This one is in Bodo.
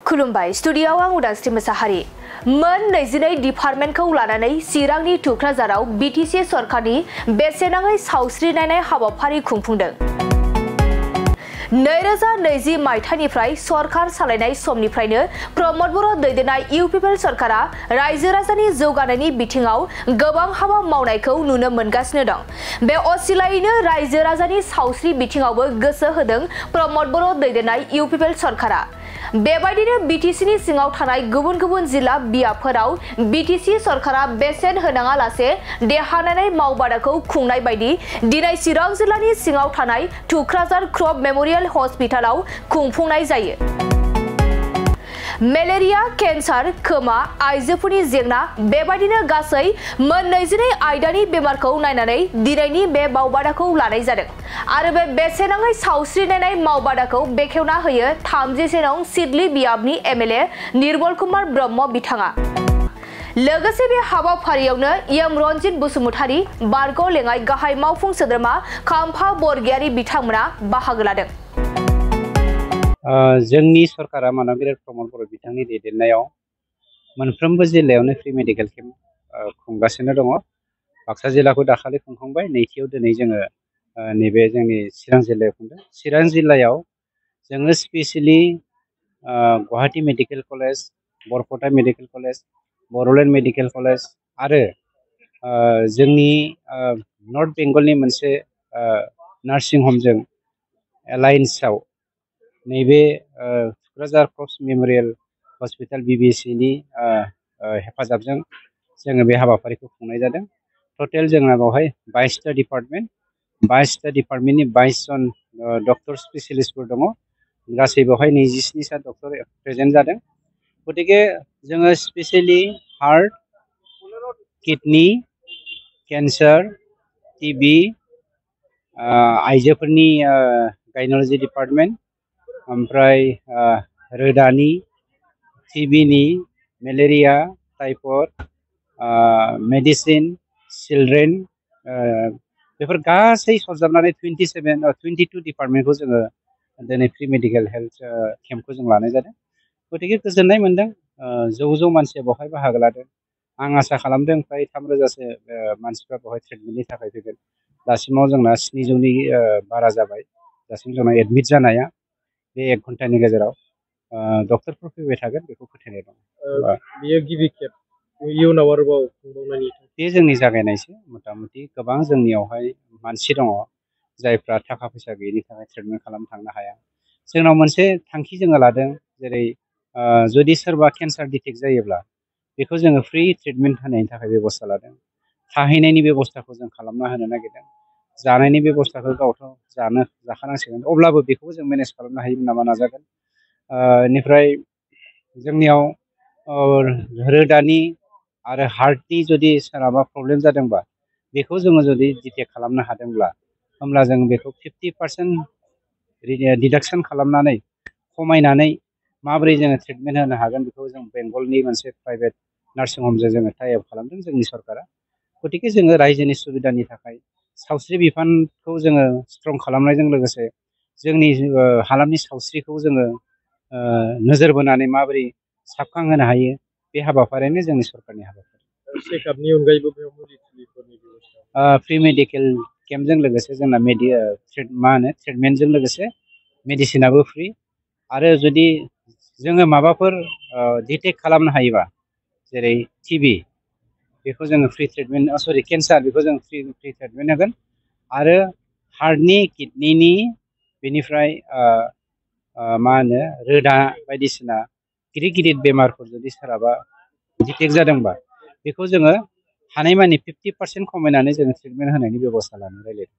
खुलुमबाय स्टुडियोआव आं उदांस्रि मोसाहारि मोन 22 डिपार्टमेन्टखौ लानानै चिरांनि टुक्राझाराव बीटीसी सरकारनि बेसेनाङै सावस्रि नायनाय हाबाफारि खुंफुंदों। 2020 मायथाइनिफ्राय सरकार सालायनाय समनिफ्रायनो प्रमद बर' दैदेननाय इउपिपिएल सरकारा रायजो राजानि जौगानायनि बिथिङाव गोबां हाबा मावनायखौ नुनो मोनगासिनो दं। बे असिलायैनो रायजो राजानि सावस्रि बिथिङावबो गोसो होदों प्रमद बर' दैदेननाय इउपिपिएल सरकारा। बेबायदिनो बीटीसीनि सिङाव थानाय गुबुन गुबुन जिल्ला बियाबफोराव बीटीसी सरकारा बेसेन होनाङा लासे देहा नायनाय मावबादाखौ खुंनाय बायदि दिनै चिरां जिल्लानि सिङाव थानाय टुक्राझार क्रप मेमोरियल हस्पिटालाव खुंफुंनाय जायो। मेलेरिया, केन्सार, खोमा, आइजोफोरनि जेंना बेबायदिनो गासै मोन 22 आयदानि बेमारखौ नायनानै दिनैनि बे मावबादाखौ लानाय जादों आरो बे बेसेनाङै सावस्रि नायनाय मावबादाखौ बेखेवना होयो 37 नं सिडली बियाबनि एमएलए निर्मल कुमार ब्रह्म बिथाङा। लोगोसे बे हाबाफारियावनो एम रन्जित बसुमतारी, बारग' लेङाइ गाहाय मावफुं सोद्रोमा खाम्फा बरगयारी बिथांमोना बाहागो लादों। जोंनि सरकारा मानगेजेर प्रमद बर' बिथांनि दैदेननायाव मोनफ्रोमबो जिल्लायावनो फ्रि मेडिकेल केम्प खुंगासिनो दङ। बाक्सा जिल्लाखौ दाखालि खुंखांबाय, नैथियाव दिनै जोङो नैबे जोंनि चिरां जिल्लायाव खुंदों। चिरां जिल्लायाव जोङो specially Guwahati medical college, Barpeta medical college, Bodoland medical college आरो जोंनि नर्थ बेंगलनि मोनसे नार्सिं हमजों एलायन्सआव नैबे टुक्राझार क्रप मेमोरियल हस्पिटाल बीबीसीनि हेफाजाबजों जोङो बे हाबाफारिखौ खुंनाय जादों। टटेल जोंना बेवहाय 22टा डिपार्टमेन्ट, 22टा डिपार्टमेन्टनि 22 जन डक्टर स्पेसियेलिस्टफोर दङ। गासै बेवहाय 27 सा डक्टर प्रेजेन्ट जादों। गतिके जोङो specially heart, kidney, cancer, TB, आइजोफोरनि गायन'लजि डिपार्टमेन्ट, ओमफ्राय रोदानि, टिबिनि, मेलेरिया, टाइफयड, मेडिसिन, चिलड्रेन, बेफोर गासै सरजाबनानै 22 डिपार्टमेन्टखौ जोङो दिनै फ्रि मेडिकेल हेल्थ केम्पखौ जों लानाय जादों। गतिके गोजोननाय मोन्दों, जौ मानसिया बेवहाय बाहागो लादों। आं आसा खालामदों फ्राय 3,000सो मानसिफ्रा बेवहाय ट्रिटमेन्टनि थाखाय फैगोन। दासिमाव जोंना 700नि बारा जाबाय दासिम जोंना एडमिट जानाया। बे 1 घन्टानि गेजेराव डक्टरफोर फैबाय थागोन बेखौ फोथायनाय दं। बेयो गिबि खेब, इयुनाव आरोबाव खुंबावनायनि बे जोंनि जागायनायसो। मथा-मथि गोबां जोंनियावहाय मानसि दङ जायफ्रा थाखा फैसा गैयिनि थाखाय ट्रिटमेन्ट खालामनो थांनो हाया। जोंनाव मोनसे थांखि जोङो लादों, जेरै जुदि सोरबा केन्सार डिटेक्ट जायोब्ला बेखौ जोङो फ्रि ट्रिटमेन्ट होनायनि थाखाय बेब'स्था लादों। थाहैनायनि बेब'स्थाखौ जों खालामना होनो नागिरदों। जानायनि बेब'स्थाखौ गावथ' जाखानांसिगोन, अब्लाबो बेखौबो जों मेनेज खालामनो हायो नामा नाजागोन। बेनिफ्राय जोंनियाव रोदानि आरो हार्टनि जुदि सोरहाबा प्रब्लेम जादोंबा बेखौ जोङो जुदि डिटेक्ट खालामनो हादोंब्ला होमब्ला जों बेखौ 50% डिडाक्सन खालामनानै खमायनानै माबोरै जोङो ट्रिटमेन्ट होनो हागोन बेखौ जों बेंगलनि मोनसे प्राइभेट नार्सिं हमजों जोङो टाइ आप खालामदों जोंनि सरकारा। गतिके जोङो रायजोनि सुबिदानि थाखाय सावस्रि बिफानखौ जोङो स्ट्रं खालामनायजों लोगोसे जोंनि हालामनि सावस्रिखौ जोङो नोजोर बोनानै माबोरै साबखांहोनो हायो, बे हाबाफारियानो जोंनि सरकारनि हाबाफारि। चेकआपनि अनगायैबो बेयाव मुलि-थुलिफोरनि बेब'स्था फ्रि मेडिकेल केम्पजों लोगोसे जोंना ट्रिटमेन्टजों लोगोसे मेडिसिनाबो फ्रि। आरो जुदि जोङो माबाफोर डिटेक्ट खालामनो हायोबा, जेरै टिबि, बेखौ जोङो फ्रि ट्रिटमेन्ट, केन्सार, बेखौ जों फ्रि ट्रिटमेन्ट होगोन। आरो हार्टनि, किडनिनि, बेनिफ्राय रोदा बायदिसिना गिदिर गिदिर बेमारफोर जुदि सोरहाबा डिटेक्ट जादोंबा बेखौ जोङो हानायमानि 50% खमायनानै जोङो ट्रिटमेन्ट होनायनि बेब'स्था लानो रायलायदों।